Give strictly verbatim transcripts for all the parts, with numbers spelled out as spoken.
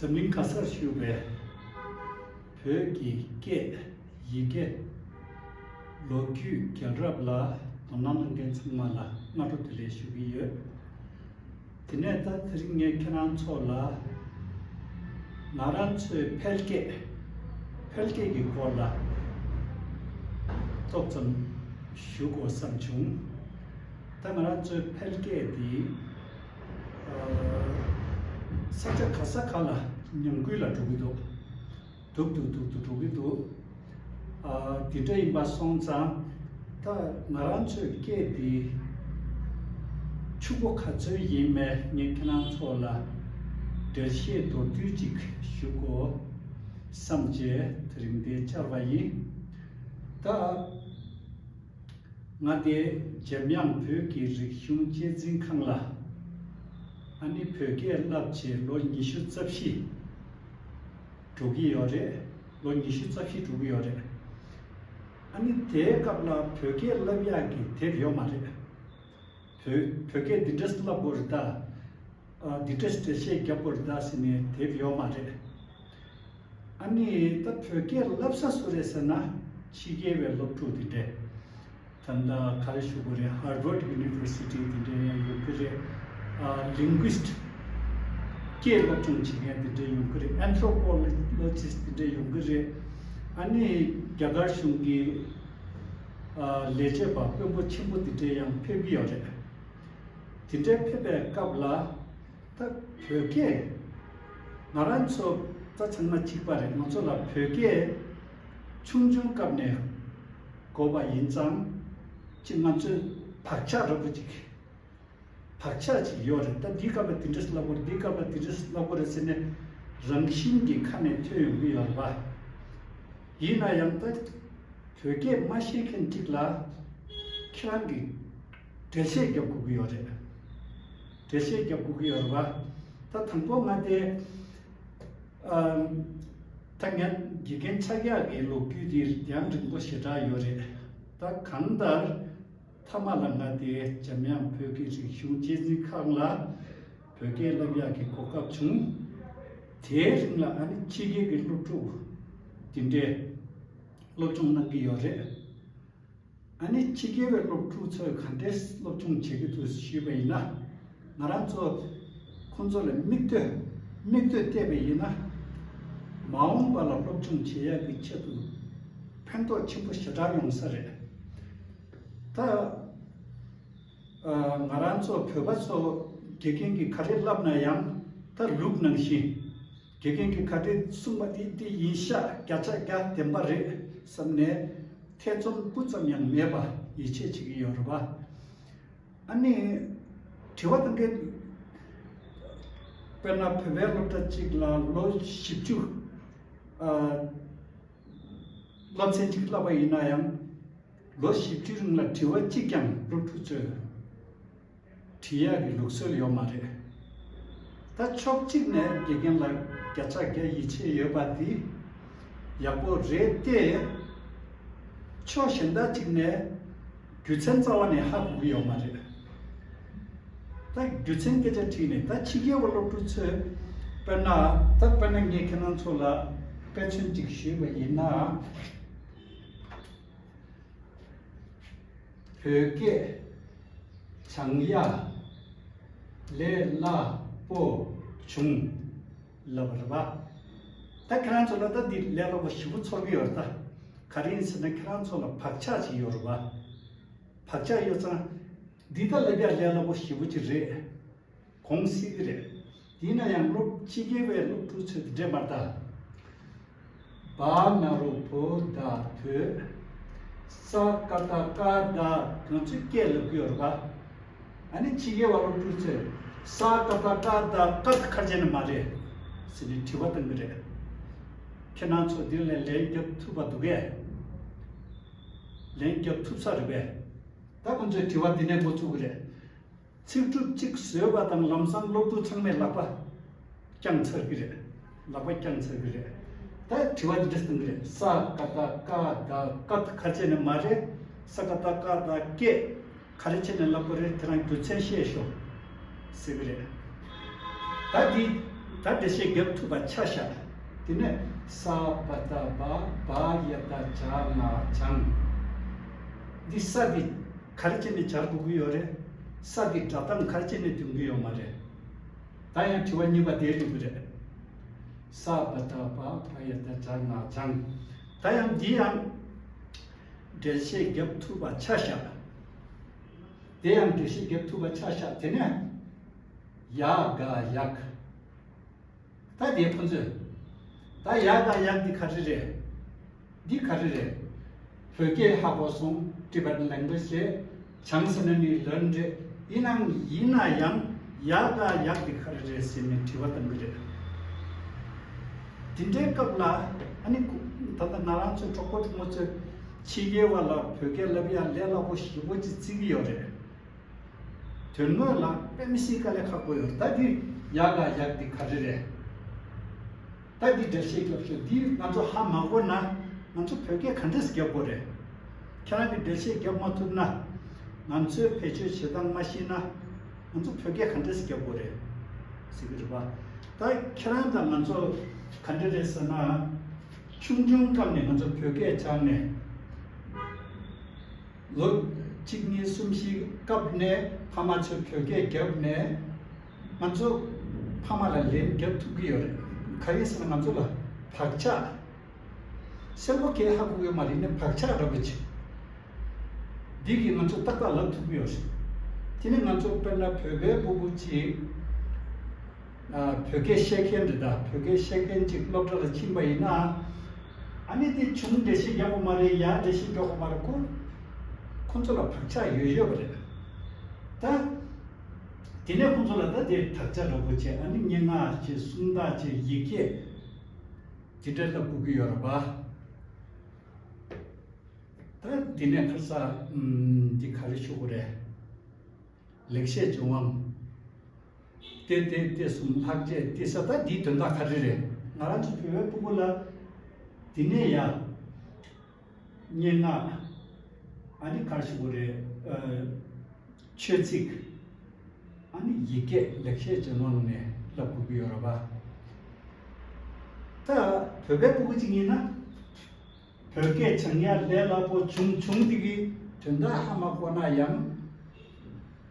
འཛམ་གླིང་ག་སར་བཞུགས་པའི་བོད་ཀྱི་སྐད་ཡི་གེ་ལོ་རྒྱུས་རྒྱལ་རབས་ལ་དོ་སྣང་གནང་མཁན་ཚང་མ་ལ་སྔ་དྲོ་བདེ་ལེགས་ཞུ་གི་ཡོད། དེ་ནས་ད་དེ་རིང་ངས་ཁྱེད་རང་ཚོ་ལ་ང་རང་ཚོའི་ཕལ་སྐད་ཕལ་སྐད་ཀྱི་སྐོར་ལ་ཏོག་ཙམ་ཞུ་དགོས་བསམ་བྱུང་། ད་ང་རང་ཚོའི་ཕལ་སྐད་འདི་ས་ཆ་ག་ས་ག་ལ་ཉམས་རྒུད་ལ་འགྲོ་གི་འདུག་སྡུག་ཏུ་སྡུག་ཏུ་འགྲོ་གི་འདུག་ཨ། དེ་འདྲ་ཡིན་པ་སོང་ཙང་ད་ང་རང་ཚོའི་སྐད་འདི་ཕྱུག་པོ་ག་ཚོད་ཡིན་མེད་ངས་ཁྱེད་རང་ཚོ་ལ་འགྲེལ་བཤད་མདོར་བསྡུས་ཅིག་ཞུ་དགོས་བསམ་བྱས་དེ་རིང་འདིར་བཅར་བ་ཡིན། ད་ང་དེ་འཇམ་དབྱངས་བོད་ཀྱི་རིག་གཞུང་གཅེས་འཛིན་ཁང་ལ་ཨ་ནི་བོད་སྐད་བསླབ་བྱས་ལོ་ཉི་ཤུ་རྩ་བཞི་འགྲོ་གི་ཡོད་རེད། ལོ་ཉི་ཤུ་རྩ་བཞི་འགྲོ་གི་ཡོད་རེད། ཨ་ནི་དེའི་སྐབས་ལ་བོད་སྐད་བསླབ་ཡག་གི་དེབ་ཡོད་མ་རེད། བོད་བོད་སྐད་འདི་འདྲས་བསླབ་དགོས་རེད་ད། ཨ། འདི་འདྲས་འགྲེལ་བཤད་རྒྱབ་དགོས་རེད་ད་ཟེར་ནས་དེབ་ཡོད་མ་རེད། ཨ་ནི་ད་བོད་སྐད་བསླབ་ས་སུ་རེད་ཟེར་ན་ཕྱི་རྒྱལ་བའི་སློབ་ཕྲུག་དེ་འདྲས། ད་ལྟ་ག་རེ་ཞུ་དགོས་རེད། Harvard University དེ་འདྲས་ཡང་ཡོང་གི་རེད། ཨ། Linguist སྐད་སློབ་སྦྱོང་བྱེད་མཁན་དེ་འདྲས་ཡོང་གི་རེད། Anthropologist དེ་འདྲས་ཡོང་གི་རེད། ཨ་ནི་རྒྱ་གར་གཞུང་གི་ཨ། ལས་བྱེད་པ་དཔོན་པོ་ཆེན་པོ་དེ་འདྲས་ཡང་ཕེབས་ཀྱི་ཡོད་རེད། དེ་འདྲའི་ཕེབས་པའི་སྐབས་ལ་ད་བོད་སྐད་ང་རང་ཚོ་ད་ཚང་མ་གཅིག་པ་རེད། ང་ཚོ་ལ་བོད་སྐད་ཆུང་ཆུང་སྐབས་ནས་གོ་བ་ཡིན་ཙང་ཅིག་ང་ཚོའི་བག་ཆགས་འདྲ་པོ་ཅིག་བག་ཆགས་ཅིག་ཡོད་རེད། ད་འདིའི་སྐབས་ལ་འདི་འདྲས་བསླབ་དགོས་རེད། འདིའི་སྐབས་ལ་འདི་འདྲས་བསླབ་དགོས་རེད་ཟེར་ནས་རང་བཞིན་གྱིས་ཁ་ནས་ཐོན་ཡོང་གི་ཡོད་རེད་པ། ཡིན་ན་ཡང་ད་བོད་སྐད་མ་ཤེས་མཁན་གཅིག་ལ་ཁྱེད་རང་གིས་འགྲེལ་བཤད་རྒྱབ་དགོས་ཀྱི་ཡོད་རེད། འགྲེལ་བཤད་རྒྱབ་དགོས་ཀྱི་ཡོད་རེད་པ། ད་དང་པོ་ང་དེ་ཨ། ད་ངས་དགེ་རྒན་ཆགས་ཡག་གི་ལོ་རྒྱུས་དེ་ཡང་རིང་པོ་ཞེ་དྲག་ཡོད་རེད། ད་གང་ལྟར་མཐའ་མ་ལ་ང་དེ་འཇམ་དབྱངས་བོད་ཀྱི་རིག་གཞུང་གཅེས་འཛིན་ཁང་ལ་བོད་སྐད་བསླབ་ཡག་གི་གོ་སྐབས་བྱུང་། དེའི་རིང་ལ་ཨ་ནི་ཕྱི་རྒྱལ་གྱི་སློབ་ཕྲུག་དེ་འདྲས་སློབ་སྦྱོང་གནང་གི་ཡོད་རེད། ཨ་ནི་ཕྱི་རྒྱལ་བའི་སློབ་ཕྲུག་ཚོས་ག་འདྲས་སློབ་སྦྱོང་བྱེད་ཀྱི་འདུག་ཞུས་པ་ཡིན་ན། ང་རང་ཚོ་ཁོང་ཚོ་ལ་མིག་ལྟོས་མིག་ལྟོས་བལྟས་པ་ཡིན་ན། མ་འོངས་པ་ལ་སློབ་སྦྱོང་བྱེད་ཡག་གི་ཆེད་དུ་ཕན་ཐོགས་ཆེན་པོ་ཞེ་དྲག་ཡོང་ས་རེད། ད་ཨ། ང་རང་ཚོ་བོད་པ་ཚོ་དགེ་རྒན་གྱིས་ག་རེ་བསླབ་ན་ཡང་ད་ལུག་ནང་བཞིན། དགེ་རྒན་གྱིས་ག་རེ་གསུངས་པ་དེ་དེ་ཡིན་ཤག་བརྒྱ་ཆ་བརྒྱ་བདེན་པ་རེད་བསམ་ནས་ཐེ་ཚོམ་སྤུ་ཙམ་ཡང་མེད་པ་ཡིད་ཆེས་བྱེད་ཀྱི་ཡོད་རེད་པ། ཨ་ནི་དྲི་བ་གཏོང་མཁན། དཔེར་ན་བོད་པའི་སློབ་གྲྭ་གཅིག་ལ་ལོ་བཞི་བཅུ་ཨ། བསླབ་ཚན་གཅིག་བསླབ་པ་ཡིན་ན་ཡང་ལོ་བཞི་བཅུའི་རིང་ལ་དྲི་བ་གཅིག་ཀྱང་སློབ་ཕྲུག་ཚོས་དྲི་ཡག་གི་ལུགས་སྲོལ་ཡོད་མ་རེད། ད་ཕྱོགས་གཅིག་ནས་དགེ་རྒན་ལ་བརྒྱ་ཆ་བརྒྱ་ཡིད་ཆེས་ཡོད་པ་དེ་ཡག་པོ་རེད་དེ། ཕྱོགས་གཞན་དག་ཅིག་ནས་རྒྱུ་མཚན་རྩ་བ་ནས་ཧ་གོ་གི་ཡོད་མ་རེད། ད་རྒྱུ་མཚན་སྐད་ཆ་དྲིས་ནས་ད་ཕྱི་རྒྱལ་བ་སློབ་ཕྲུག་ཚོས་དཔེར་ན་ད་དཔེར་ན་ངས་ཁྱེད་རང་ཚོ་ལ་དཔེ་མཚོན་ཅིག་ཞུས་པ་ཡིན་ན། བོད་སྐད་སྦྱང་ཡག་ལས་སླ་པོ་བྱུང་ལབ་པ་རེད་པ། ད་ཁྱེད་རང་ཚོ་ལ་ད་འདི་ལས་སླ་པོ་ཞེ་པོ་ཚོར་གི་ཡོད་རེད་ད། ག་རེ་ཡིན་ཟེར་ན་ཁྱེད་རང་ཚོ་ལ་བག་ཆགས་ཅིག་ཡོད་རེད་པ། བག་ཆགས་ཡོད་ཙང་འདི་ད་ལབ་ཡག་ལས་སླ་པོ་ཞེ་པོ་ཅིག་རེད། གོང་སྲིད་ཀྱི་རེད། དེས་ན་ཡང་སློབ་ཕྱི་རྒྱལ་བའི་སློབ་ཕྲུག་ཚོས་འདྲེ་མ་ལྟ། བ་ན་རོ་བོ་ད་བོད། ས་ཀ་ད་ཀ་ད་ང་ཚོས་སྐད་ལབ་ཀྱི་ཡོད་རེད་པ། ཨ་ནི་ཕྱི་རྒྱལ་བ་སློབ་ཕྲུག་ཚོས་ས་ཀ་ད་ཀ་ད་ཀ་ད་ག་རེ་བྱས་ནས་མ་རེད་ཟེར་ནས་དྲི་བ་བཏང་གི་རེད། ཁྱེད་རང་ཚོ་འདི་ལ་ལན་རྒྱབ་ཐུབ་པ་འདུག་གས། ལན་རྒྱབ་ཐུབ་ས་རེད་པས། ད་ཁོང་ཚོས་དྲི་བ་འདི་ནས་འགོ་ཚུགས་ཀྱི་རེད། ཚིག་གྲུབ་གཅིག་བཟོས་པ་དང་ལམ་སང་སློབ་ཕྲུག་ཚང་མས་ལག་པ་བརྐྱངས་ཚར་གྱི་རེད། ལག་པ་བརྐྱངས་ཚར་གྱི་རེད། ད་དྲི་བ་འདི་འདྲ་གཏོང་གི་རེད། ས་ཀ་ད་ཀ་ད་ཀ་ད་ག་རེ་བྱས་ནས་མ་རེད། ས་ཀ་ད་ཀ་ད་སྐད་ག་རེ་བྱས་ནས་ལབ་པ་རེད། དེ་རང་རྒྱུ་མཚན་བཤད་ཤོག་ཟེར་གྱི་རེད། ད་འདི་ ད་འགྲེལ་བཤད་རྒྱབ་ཐུབ་པ་ཆ་བཞག་དེ་ནས་ས་བ་ད་བ་བ་ཡ་ད་བྱ་ང་བྱང་། འདི་ས་འདི་ག་རེ་བྱས་ནས་སྦྱར་དགོས་ཀྱི་ཡོད་རེད། ས་འདི་སྒྲ་གདངས་ག་རེ་བྱས་ནས་འདོན་གྱི་ཡོད་མ་རེད། ད་ཡང་དྲི་བ་གཉིས་པ་དེ་རེད་ཀྱི་རེད། ས་བ་ད་བ་བ་ཡ་ད་བྱ་ང་བྱང་། ད་ཡང་འདི་ཡང་འགྲེལ་བཤད་རྒྱབ་ཐུབ་པ་ཆ་བཞག་དེ་ཡང་འགྲེལ་བཤད་རྒྱབ་ཐུབ་པ་ཆ་བཞག་དེ་ནས་ཡ་ག་ཡག་ད་དེ་ཁོ་ཚོས། ད་ཡ་ག་ཡག་འདི་ག་རེ་རེད། འདི་ག་རེ་རེད། བོད་སྐད་ཧ་གོ་སོང་། Tibetan language རེད། བྱང་ཟེར་ན་ནི་ལན་རེད། ཡིན་ནའང་ཡིན་ན་ཡང་ཡ་ག་ཡག་འདི་ག་རེ་རེད་ཟེར་ནས་དྲི་བ་བཏང་གི་རེད། དེ་འདྲའི་སྐབས་ལ་ཨ་ནི་ཁོ་ད་ལྟ་ང་རང་ཚོའི་གྲོགས་པོ་གྲོགས་མོ་ཚོས་ཕྱི་རྒྱལ་བ་ལ་བོད་སྐད་བསླབ་ཡ་ལས་སླ་པོ་ཞེ་པོ་ཅིག་བརྩི་གི་ཡོད་རེད། དོན་དངོས་ལ་དཔེ་མི་སྲིད་དཀའ་ལས་ཁག་པོ་ཡོད། ད་འདི་ཡ་ག་ཡག་འདི་ག་རེ་རེད། ད་འདི་འགྲེལ་བཤད་རྒྱབ་ཤོག་འདི་ང་ཚོ་ཧ་མ་གོ་ན་ང་ཚོ་བོད་སྐད་ག་འདྲས་རྒྱབ་དགོས་རེད། ཁྱེད་རང་གིས་འགྲེལ་བཤད་རྒྱབ་མ་ཐུབ་ན་ང་ཚོའི་བེད་སྤྱོད་བྱེད་སྟངས་མ་ཤེས་ན་ང་ཚོ་བོད་སྐད་ག་འདྲས་རྒྱབ་དགོས་རེད་ཟེར་གི་རེད་པ། ད་ཁྱེད་རང་དང་ང་ཚོ་ག་འདྲས་རེད་ཟེར་ན་ཆུང་ཆུང་སྐབས་ནས་ང་ཚོ་བོད་སྐད་སྦྱངས་ནས། ལོ་གཅིག་གཉིས་གསུམ་བཞི་སྐབས་ནས་ཕ་མ་ཚོས་བོད་སྐད་བརྒྱབ་ནས་ང་ཚོ་ཕ་མ་ལ་ལན་རྒྱབ་ཐུབ་ཀྱི་ཡོད་རེད། ག་རེ་ཟེར་ན་ང་ཚོ་ལ་བག་ཆགས་གསལ་པོ་གས་ཧ་གོ་གི་ཡོད་མ་རེད། ནས་བག་ཆགས་འདྲ་པོ་ཅིག་འདི་གིས་ང་ཚོ་ཏག་ཏག་ལབ་ཐུབ་ཀྱི་ཡོད་རེད། དེ་ནས་ང་ཚོ་དཔེར་ན་བོད་པའི་ཕྲུ་གུ་ཅིག་བོད་སྐད་བཤད་མཁན་རེད། ད་བོད་སྐད་བཤད་མཁན་ཅིག་སློབ་གྲྭ་ལ་ཕྱིན་པ་ཡིན་ན། ཨ་ནི་དེ་བྱུང་འགྲེལ་བཤད་རྒྱག་དགོས་མ་རེད། ཡང་འགྲེལ་བཤད་རྒྱག་དགོས་མ་རེད། ཁོ་ཁོ་ཚོ་ལ་བག་ཆགས་ཡོད་ཡོད་པ་རེད། ད་དེ་ནས་ཁོ་ཚོ་ལ་ད་དེ་དག་ཆ་འདྲ་པོ་བྱས། ཨ་ནི་སྙན་ངག་བྱས། སུམ་རྟགས་བྱས། ཡིག་སྐད་དེ་འདྲ་ལ་སྒུག་གི་ཡོད་རེད་པ། ད་དེ་ནས་ཁ་ས་འདི་ག་རེ་ཞུ་དགོས་རེད། ལེགས་བཤད་ལྗོན་དབང་། ཏེ་ཏེ་ཏེ་གསུམ་ལྷག་བཅས་ཏེ་ས། ད་འདིའི་དོན་དག་ག་རེ་རེད། ང་རང་ཚོ་བོད་པའི་ཕྲུ་གུ་ལ་འདི་ནས་ཡ་སྙན་ངག་ཨ་ནི་ག་རེ་ཞུ་དགོས་རེད། ཨ་ཆོས་ཚིག་ཨ་ནི་ཡིག་སྐད་ལེགས་བཤད་ལྗོན་དབང་ནས་བསླབ་དགོས་ཀྱི་ཡོད་རེད་པ། ད་བོད་པའི་ཕྲུ་གུ་ཅིག་ཡིན་ན། བོད་སྐད་སྦྱང་ཡ་ལས་སླ་པོ་བྱུང་བྱུང་འདི་གི་དོན་དག་ཧ་མ་གོ་ན་ཡང་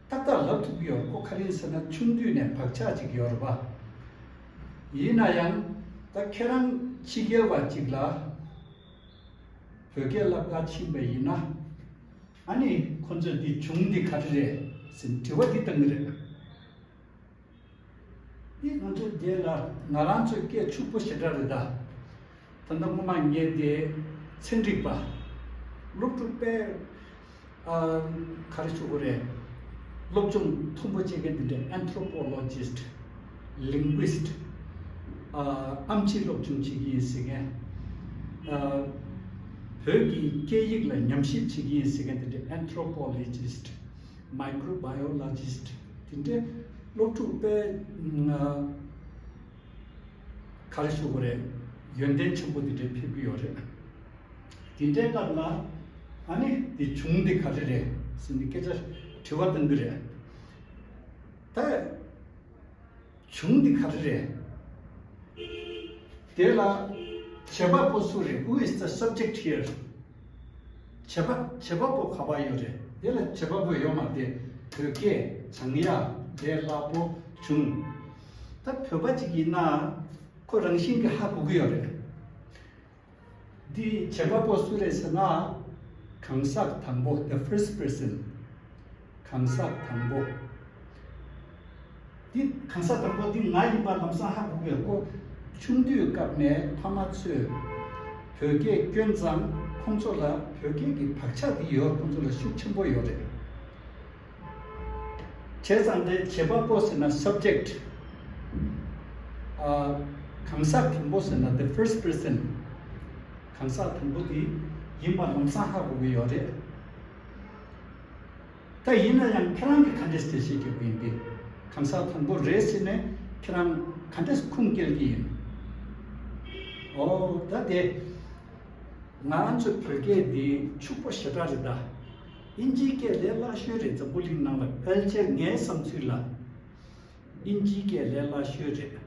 ཏག་ཏག་ལབ་ཐུབ་ཀྱི་ཡོད། ཁོ་ག་རེ་ཡིན་ཟེར་ན་ཆུང་དུས་ནས་བག་ཆགས་ཅིག་ཡོད་རེད་པ། ཡིན་ན་ཡང་ད་ཁྱེད་རང་ཕྱི་རྒྱལ་བ་ཅིག་ལ་བོད་སྐད་བསླབ་ག་ཕྱིན་པ་ཡིན་ན། ཨ་ནི་ཁོ་ཚོས་འདི་བྱུང་འདི་ག་རེ་རེད་ཟེར་དྲི་བ་འདི་བཏང་གི་རེད། འདི་ང་ཚོ་རྒྱལ་ལ་ང་རང་ཚོའི་སྐད་ཕྱུག་པོ་ཞེ་དྲག་རེད་ད། ད་ལྟ་སྔོན་མ་ངས་དེ་ཚན་རིག་པ། སློབ་ཕྲུག་དཔེ། ཨ། ག་རེ་ཞུ་དགོས་རེད། སློབ་སྦྱོང་མཐོན་པོ་བྱེད་མཁན་དེ་འདྲ་Anthropologist། Linguist། ཨ། ཨེམ་ཆི་སློབ་སྦྱོང་བྱེད་ཀྱི་ཡིན་ཟེར་མཁན། ཨ། བོད་ཀྱི་སྐད་ཡིག་ལ་ཉམས་ཞིབ་བྱེད་ཀྱི་ཡིན་ཟེར་མཁན་དེ་འདྲ་Anthropologist། Microbiologist། དེ་འདྲའི་སློབ་ཕྲུག་དཔེ། ཨ། ག་རེ་ཞུ་དགོས་རེད། ཡོན་ཏན་ཆེན་པོ་དེ་འདྲའི་ཕེབས་ཀྱི་ཡོད་རེད། དེ་འདྲའི་སྐབས་ལ་ཨ་ནི་དེ་བྱུང་དེ་ག་རེ་རེད་ཟེར་ནས་སྐད་ཆ་དྲི་བ་བཏང་གི་རེད། ད་བྱུང་དེ་ག་རེ་རེད། དེ་ལ་བྱེད་པ་པོ་སུ་རེད། Who is the subject here? བྱེད་པ་བྱེད་པ་པོ་ག་པར་ཡོད་རེད། དེ་ལ་བྱེད་པ་པོ་ཡོད་མ་རེད། བོད་སྐད་སྦྱང་ཡ་ལས་སླ་པོ་བྱུང་། ད་བོད་པ་ཅིག་ཡིན་ན་ཁོ་རང་བཞིན་གྱིས་ཧ་གོ་གི་ཡོད་རེད། འདི་བྱེད་པ་པོ་སུ་རེད་ཟེར་ན། གང་ཟག་དང་པོ། The first person། གང་ཟག་དང་པོ། འདི་གང་ཟག་དང་པོ་འདི་ང་ཡིན་པ་ལམ་སང་ཧ་གོ་གི་ཡོད། ཁོ་ཆུང་དུས་སྐབས་ནས་ཕ་མ་ཚོས་བོད་སྐད་སྐྱོན་ཙང་ཁོང་ཚོ་ལ་བོད་སྐད་ཀྱི་བག་ཆགས་འདི་ཡོད། ཁོང་ཚོ་ལ་ཤུགས་ཆེན་པོ་ཡོད་རེད། བྱས་ཙང་དེ་བྱེད་པ་པོ་ཟེར་ན་subject། ཨ། གང་ཟག་དང་པོ་ཟེར་ན་the first person། གང་ཟག་དང་པོ་དེ་ཡིན་པ་ལམ་སང་ཧ་གོ་གི་ཡོད་རེད། ད་ཡིན་ན་ཡང་ཁྱེད་རང་གིས་ག་འདྲས་འགྲེལ་བཤད་རྒྱག་གི་ཡིན་པས། གང་ཟག་དང་པོ་རེད་ཟེར་ནས་ཁྱེད་རང་ག་འདྲས་ཁུངས་སྐྱེལ་གི་ཡིན། ཨོ། ད་དེ་ང་རང་ཚོའི་བོད་སྐད་འདི་ཕྱུག་པོ་ཞེ་དྲག་རེད་ད། དབྱིན་ཇིའི་སྐད་ལས་སླ་ཤོས་རེད། འཛམ་བུ་གླིང་ནང་ལ་ཕལ་ཆེར་ངའི་བསམ་ཚུལ་ལ་དབྱིན་ཇིའི་སྐད་ལས་སླ་ཤོས་རེད།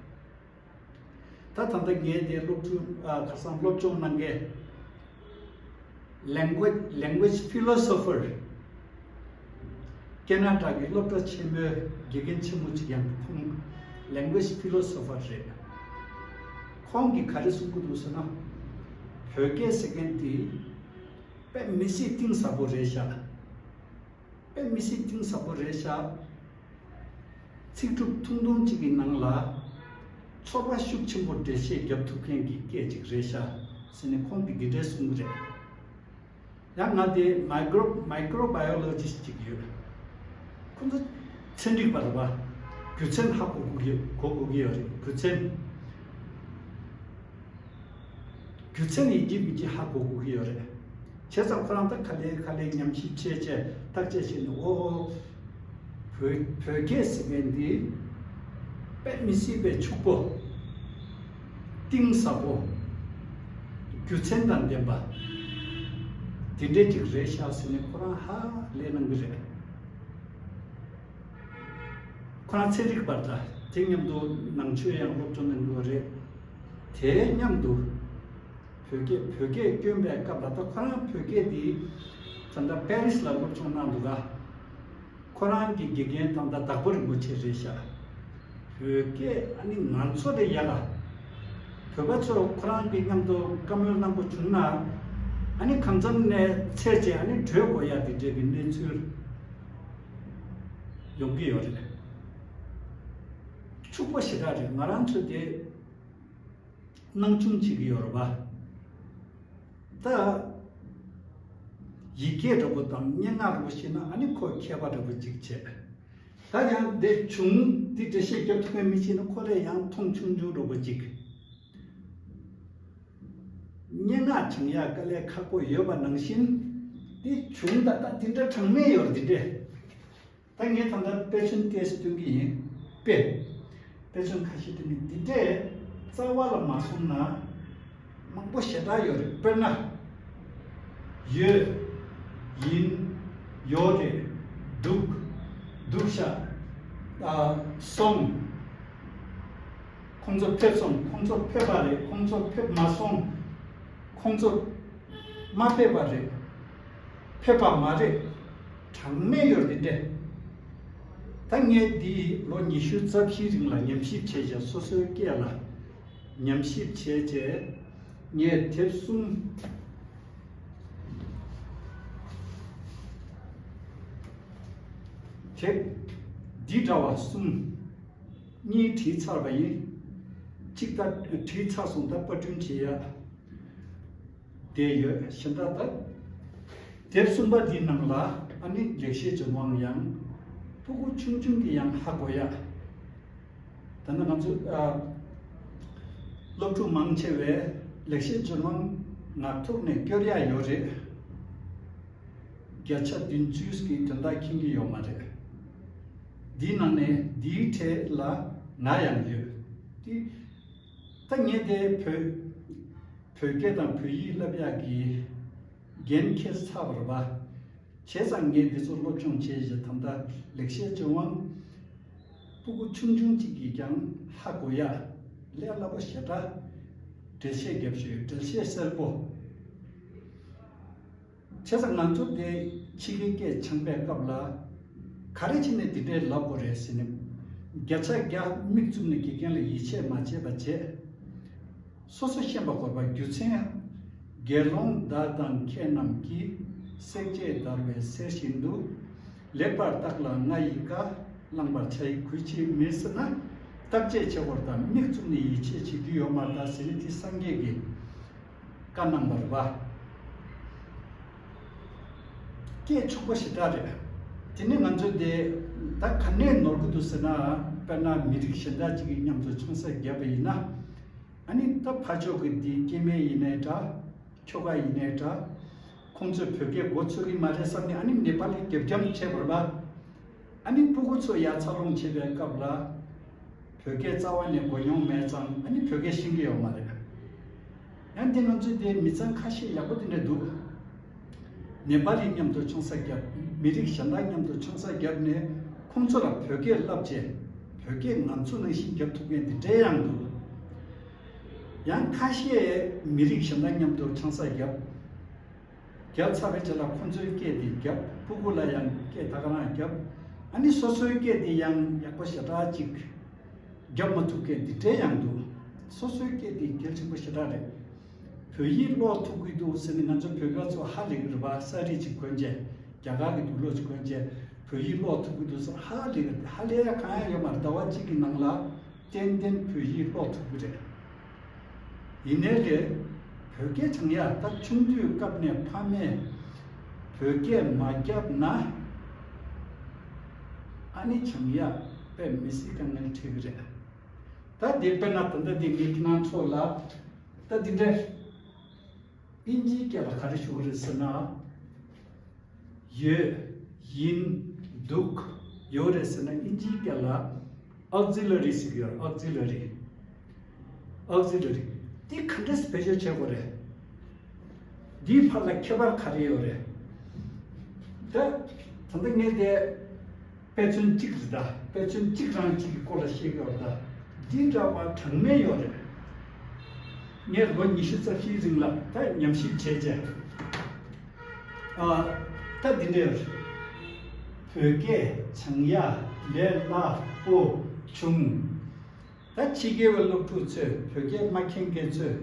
ད་ད་ལྟ་ངས་དེ་སློབ་ཕྲུག་ཨ་ཁ་སང་སློབ་སྦྱོང་གནང་མཁན་language language philosopher། ཁེ་ན་ཌ་གི་སློབ་གྲྭ་ཆེན་མོའི་དགེ་རྒན་ཆེན་མོ་ཅིག་ཡང་ཁོང་language philosopher་རེད། ཁོང་གིས་ག་རེ་གསུང་གི་འདུག་ཟེར་ན། བོད་སྐད་ཟེར་མཁན་དེ་དཔེ་མི་སྲིད་གཏིང་ཟབ་པོ་རེད་ཤག་དཔེ་མི་སྲིད་གཏིང་ཟབ་པོ་རེད་ཤག་ཚིག་གྲུབ་ཐུང་ཐུང་གཅིག་གི་ནང་ལ་ཚོར་བ་ཤུགས་ཆེན་པོ་འགྲེལ་བཤད་རྒྱབ་ཐུབ་མཁན་གྱི་སྐད་ཅིག་རེད་ཤག་ཟེར་ནས་ཁོང་གིས་འདི་འདྲའི་གསུང་གི་རེད། ཡང་ང་དེ་micro microbiologist་ཅིག་ཡོད། ཁོང་ཚོ་ཚན་རིག་པ་རེད་པ། རྒྱུ་མཚན་ཧ་གོ་དགོས་ཀྱི་གོ་དགོས་ཀྱི་ཡོད་རེད། རྒྱུ་མཚན། རྒྱུ་མཚན་ཡིན་གཅིག་མིན་གཅིག་ཧ་གོ་དགོས་ཀྱི་ཡོད་རེད། བྱས་ཙང་ཁོ་རང་ད་ག་ལེ་ག་ལེ་ཉམས་ཞིབ་བྱས་བྱས་བརྟག་དཔྱད་བྱས་ནས། ཨོ་ཨོ། བོད་བོད་སྐད་ཟེར་མཁན་འདི་དཔེ་མི་སྲིད་པའི་ཕྱུག་པོ། གཏིང་ཟབ་པོ། རྒྱུ་མཚན་དང་ལྡན་པ། དེ་འདྲས་ཅིག་རེད་ཤག་ཟེར་ནས་ཁོ་རང་ཧ་ལས་གནང་གི་རེད། ཁོ་རང་ཚན་རིག་པ་འདྲ། དེ་མཉམ་དུ་ནང་ཆོས་ཡང་སློབ་སྦྱོང་གནང་གི་ཡོད་རེད། དེ་མཉམ་དུ་བོད་སྐད་བོད་སྐད་སྐྱོན་པའི་སྐབས་ལ། ད་ཁོ་རང་བོད་སྐད་འདི་ད་ལྟ་པེ་རིས་ལ་སློབ་སྦྱོང་གནང་འདུག་ག་ཁོ་རང་གི་དགེ་རྒན་ད་ལྟ་དྭགས་པོ་རིན་པོ་ཆེ་རེད་ཤག་བོད་སྐད་ཨ་ནི་ང་ཚོ་ལས་ཡག་ག་བོད་པ་ཚོ་ཁོ་རང་གི་མཉམ་དུ་བཀའ་མོལ་གནང་པོ་བྱུང་ན། ཨ་ནི་གང་འཚམ་ནས་ཚད་ཅིག་ཨ་ནི་གྲོལ་དགོས་ཡ་དེ་འདྲས་ཀྱི་གནས་ཚུལ་ཡོང་གི་ཡོད་རེད། ཕྱུག་པོ་ཞེ་དྲག་རེད། ང་རང་ཚོ་དེ་སྣང་ཆུང་བྱེད་ཀྱི་ཡོད་རེད་པ། ད་ཡིག་སྐད་འདྲ་པོ་དང་སྙན་ངག་འདྲ་པོ་ཤེས་ན་ཨ་ནི་ཁོ་མཁས་པ་འདྲ་པོ་ཅིག་བྱེད། ད་ཡང་འདི་བྱུང་འདི་འགྲེལ་བཤད་རྒྱབ་ཐུབ་མཁན་མི་ཤེས་ན་ཁོ་ལས་ཡང་མཐོང་ཆུང་ཆུང་འདྲ་པོ་ཅིག་སྙན་ངག་སྦྱང་ཡག་དཀའ་ལས་ཁག་པོ་ཡོད་པ་ནང་བཞིན། འདི་བྱུང་ད་ལྟ་འདི་འདྲ་གྲངས་མེད་ཡོད་རེད། འདི་འདྲས། ད་ངས་ད་ལྟ་དཔེ་མཚོན་ཏོག་ཙམ་སྟོན་གྱི་ཡིན། དཔེ། དཔེ་མཚོན་ཁ་ཤས་སྟོན་གྱི། འདི་འདྲས་རྩ་བ་ལ་མ་སོང་ན་མང་པོ་ཞེ་དྲག་ཡོད་རེད། དཔེར་ན། ཡོད། ཡིན། ཡོད་རེད། འདུག་འདུག་ཤག་ཨ། སོང་། ཁོང་ཚོ་ཕེབས་སོང་། ཁོང་ཚོ་ཕེབས་པ་རེད། ཁོང་ཚོ་ཕེབས་མ་སོང་། ཁོང་ཚོ་མ་ཕེབས་པ་རེད། ཕེབས་པ་མ་རེད། གྲངས་མེད་ཡོད་རེད་དེ། ད་ངས་འདི་ལོ་ཉི་ཤུ་རྩ་བཞིའི་རིང་ལ་ཉམས་ཞིབ་བྱས་བྱས། སོ་སོའི་སྐད་ལ་ཉམས་ཞིབ་བྱས་བྱས། ངས་དེབ་གསུམ། དེབ་འདི་འདྲ་བ་གསུམ། གཉིས་བྲིས་ཚར་བ་ཡིན། གཅིག་ད་བྲིས་ཚར་སོང་། ད་པར་སྐྲུན་བྱེད་ཡ་བསྡད་ཡོད། གཞན་དག་ད་དེབ་གསུམ་པ་འདིའི་ནང་ལ་ཨ་ནི་ལེགས་བཤད་ལྗོན་དབང་ཡང་ཕྲུ་གུ་ཆུང་ཆུང་གིས་ཡང་ཧ་གོ་ཡ། ད་ནི་ང་ཚོ་ཨ། སློབ་ཕྲུག་མང་ཆེ་བས་ལེགས་བཤད་ལྗོན་དབང་ངག་ཐོག་ནས་སྐྱོར་ཡ་ཡོད་རེད། བརྒྱ་ཆ་བདུན་ཅུ་གི་དོན་དག་མཁྱེན་གྱི་ཡོད་མ་རེད། འདིའི་ནང་ནས་འདིའི་གྲས་ལ་ང་ཡང་ཡོད། དེ་ད་ངས་དེ་བོད་བོད་སྐད་དང་བོད་ཡིག་བསླབ་ཡག་གི་འགན་འཁྱེར་ཚར་བ་རེད་པ། བྱས་ཙང་ངས་འདི་ཚོ་སློབ་སྦྱོང་བྱས་བྱས། ད་ལྟ་ལེགས་བཤད་ལྗོན་དབང་ཕྲུ་གུ་ཆུང་ཆུང་གཅིག་གིས་ཀྱང་ཧ་གོ་ཡ་ལས་སླ་པོ་ཞེ་དྲག་འགྲེལ་བཤད་རྒྱབ་ཤོག་འགྲེལ་བཤད་གསལ་པོ། བྱས་ཙང་ང་ཚོ་དེ་ཕྱི་རྒྱལ་སྐད་སྦྱང་པའི་སྐབས་ལ་ག་རེ་བྱས་ནས་འདི་འདྲའི་ལབ་དགོས་རེད་ཟེར་ནས། བརྒྱ་ཆ་བརྒྱ་མིག་བཙུམ་ནས་དགེ་རྒན་ལ་ཡིད་ཆེས་མ་བྱས་པ་བྱས། སོ་སོ་ཤེས་པ་དགོས་པ་རྒྱུ་མཚན། དགེ་སློང་བདག་དང་མཁས་རྣམས་ཀྱིས། བསྲེག་བཅད་བརྡར་བའི་གསེར་བཞིན་དུ། ལེགས་པར་བརྟགས་ལ་ང་ཡི་བཀའ། བླངས་པར་བྱ་ཡི་གུས་ཕྱིར་མིན་ཟེར་ན། བརྟག་དཔྱད་བྱེད་དགོས་དང་མིག་བཙུམ་ནས་ཡིད་ཆེས་བྱེད་རྒྱུ་ཡོད་མ་རེད་ད་ཟེར་ནས་དེ་སངས་རྒྱས་ཀྱིས་བཀའ་གནང་བ་རེད་པ། སྐད་ཕྱུག་པོ་ཞེ་དྲག་རེད། དེ་ནས་ང་ཚོ་དེ་ད་ག་ནས་ནོར་གི་འདུག་ཟེར་ན། དཔེར་ན་མི་རིགས་གཞན་དག་ཅིག་གི་མཉམ་དུ་ཆང་ས་བརྒྱབ་པ་ཡིན་ན། ཨ་ནི་ད་ཕར་ཕྱོགས་ཀྱི་འདི་སྐྱེ་དམན་ཡིན་ནའི་འདྲ། ཁྱོ་ག་ཡིན་ནའི་འདྲ། ཁོང་ཚོས་བོད་སྐད་གོ་ཆོད་ཀྱི་མ་རེད་བསམ་ནས་ཨ་ནི་ནེ་པ་ལི་རྒྱབ་རྒྱབ་བྱས་པ་རེད་པ། ཨ་ནི་ཕྲུ་གུ་ཚོ་ཡར་འཚར་ལོངས་བྱེད་པའི་སྐབས་ལ་བོད་སྐད་རྩ་བ་ནས་གོ་མྱོང་མེད་ཙང་ཨ་ནི་བོད་སྐད་ཤེས་ཀྱི་ཡོད་མ་རེད། ཡང་དེ་ང་ཚོའི་དེ་མི་ཚང་ཁ་ཤས་ཡག་པོ་དེ་འདྲ་འདུག་ནེ་པ་ལི་མཉམ་དུ་ཆང་ས་བརྒྱབ། མི་རིགས་གཞན་དག་མཉམ་དུ་ཆང་ས་བརྒྱབ་ནས་ཁོང་ཚོ་ལ་བོད་སྐད་བསླབ་བྱས། བོད་སྐད་ང་ཚོ་ནང་བཞིན་རྒྱབ་ཐུབ་མཁན་དེ་འདྲའི་ཡང་འདུག་ཡང་ཁ་ཤས་མི་རིགས་གཞན་དང་མཉམ་དུ་ཆང་ས་བརྒྱབ། བརྒྱབ་ཚར་བའི་རྗེས་ལ་ཁོ་ཚོའི་སྐད་དེ་བརྒྱབ། སྤུ་གུ་ལ་ཡང་སྐད་ད་ག་རང་བརྒྱབ། ཨ་ནི་སོ་སོའི་སྐད་དེ་ཡང་ཡག་པོ་ཞེ་དྲག་ཅིག་བརྒྱབ་མ་ཐུབ་མཁན་འདི་འདྲའི་ཡང་འདུག། སོ་སོའི་སྐད་དེ་གལ་ཆེན་པོ་ཞེ་དྲག་རེད། བོད་ཡིག་ཀློག་ཐུབ་ཀྱི་འདུག་ཟེར་ནས་ང་ཚོ་བོད་པ་ཚོ་ཧ་ལས་ཀྱི་རེད་པ། ས་རིས་ཅིག་གོན་བྱས། རྒྱ་གར་གྱི་དུག་ལོག་ཅིག་གོན་བྱས། བོད་ཡིག་ཀློག་ཐུབ་ཀྱི་འདུག་ཟེར་ཧ་ལས་ཀྱི་རེད། ཧ་ལས་ཡ་གང་ཡང་ཡོད་མ་རེད། ཟླ་བ་གཅིག་གི་ནང་ལ་ཏན་ཏན་བོད་ཡིག་ཀློག་ཐུབ་ཀྱི་རེད། ཡིན་ནའི་ལས། བོད་སྐད་སྦྱང་ཡ་ད་ཆུང་དུས་སྐབས་ནས་ཕ་མས་བོད་སྐད་མ་བརྒྱབ་ན། ཨ་ནི་སྦྱང་ཡ་དཔེ་མི་སྲིད་དཀའ་ངལ་འཕྲད་ཀྱི་རེད། ད་འདི་དཔེར་ན་ད་ལྟ་འདི་ངས་ཁྱེད་རང་ཚོ་ལ་ད་འདི་འདྲ། དབྱིན་ཇིའི་སྐད་ལ་ག་རེ་ཞུ་གི་རེད་ཟེར་ན། ཡོད། ཡིན། འདུག། ཡོད་རེད་ཟེར་ན་དབྱིན་ཇིའི་སྐད་ལ་auxiliary ཟེར་གྱི་ཡོད་རེད། auxiliary། auxiliary། འདི་ག་འདྲས་བེད་སྤྱོད་བྱེད་དགོས་རེད། འདིའི་བར་ལ་ཁྱད་པར་ག་རེ་ཡོད་རེད། ད་ད་ལྟ་ངས་དེ། དཔེ་མཚོན་གཅིག་རེད་ད། དཔེ་མཚོན་གཅིག་རང་གཅིག་གི་སྐོར་ལ་བཤད་ཀྱི་ཡོད་རེད་ད། འདི་འདྲ་བ་གྲངས་མེད་ཡོད་རེད། ངས་ལོ་ཉི་ཤུ་རྩ་བཞིའི་རིང་ལ་ད་ཉམས་ཞིབ་བྱས་རྗེས། ཨ། ད་འདི་འདྲ་ཡོད་རེད། བོད་སྐད་སྦྱང་ཡ་ལས་སླ་པོ་བྱུང་། ད་ཕྱི་རྒྱལ་བའི་སློབ་ཕྲུག་ཚོས་བོད་སྐད་མ་མཁྱེན་མཁན་ཚོས།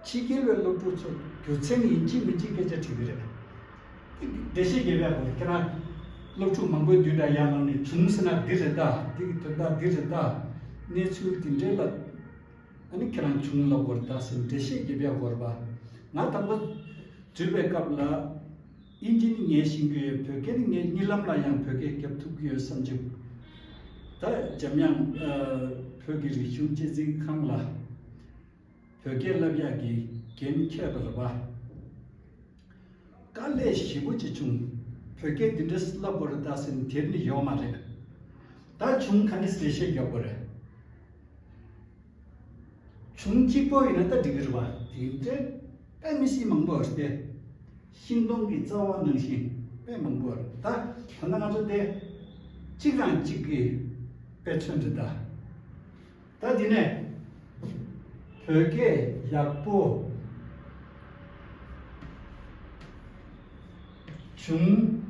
ཕྱི་རྒྱལ་བའི་སློབ་ཕྲུག་ཚོ་རྒྱུ་མཚན་ཡིན་གཅིག་མིན་གཅིག་སྐད་ཆ་དྲིས་ཀྱི་རེད། འགྲེལ་བཤད་རྒྱབ་ཡག་དགོས། ཁྱེད་རང་སློབ་ཕྲུག་མང་པོའི་མདུན་ལ་ཡར་ལངས་ནས་བྱུང་ཟེར་ན་འདི་རེད་ད། འདི་གི་དོན་དག་འདི་རེད་ད། གནས་ཚུལ་འདི་འདྲའི་ལ་ཨ་ནི་ཁྱེད་རང་བྱུང་ལབ་དགོས་རེད་ད་ཟེར་འགྲེལ་བཤད་རྒྱབ་ཡག་དགོས་རེད་པ། ང་དང་པོ་འཛུལ་བའི་སྐབས་ལ་དབྱིན་ཇི་ནི་ངས་ཤེས་ཀྱི་ཡོད། བོད་སྐད་ནི་ངས་གཉིད་ལམ་ལ་ཡང་བོད་སྐད་རྒྱབ་ཐུབ་ཀྱི་ཡོད་བསམ་བྱུང་། ད་འཇམ་དབྱངས་བོད་ཀྱི་རིག་གཞུང་གཅེས་འཛིན་ཁང་ལ། བོད་སྐད་བསླབ་ཡག་གི་འགན་འཁྱེར་བ་རེད་པ། དཀའ་ལས་ཞེ་པོ་ཅིག་བྱུང་། བོད་སྐད་འདི་འདྲ་བསླབ་དགོས་རེད་ད་ཟེར་ནས་དེབ་ནི་ཡོད་མ་རེད། ད་བྱུང་ག་འདྲ་འགྲེལ་བཤད་རྒྱག་དགོས་རེད། བྱུང་གཅིག་པོ་ཡིན་ན་ད་འགྲིག་གི་རེད་པ། དེ་འདྲ་དཔེ་མི་སྲིད་མང་པོ་ཡོད་རེད། ཤིང་སྡོང་གི་རྩ་བ་ནང་བཞིན་དཔེ་མང་པོ་ཡོད་རེད། ད་ད་ལྟ་ང་ཚོ་དེ་གཅིག་རང་གཅིག་གི་དཔེ་མཚོན་རེད་ད། ད་དེ་ནས་བོད་སྐད་ཡག་པོ་བྱུང་།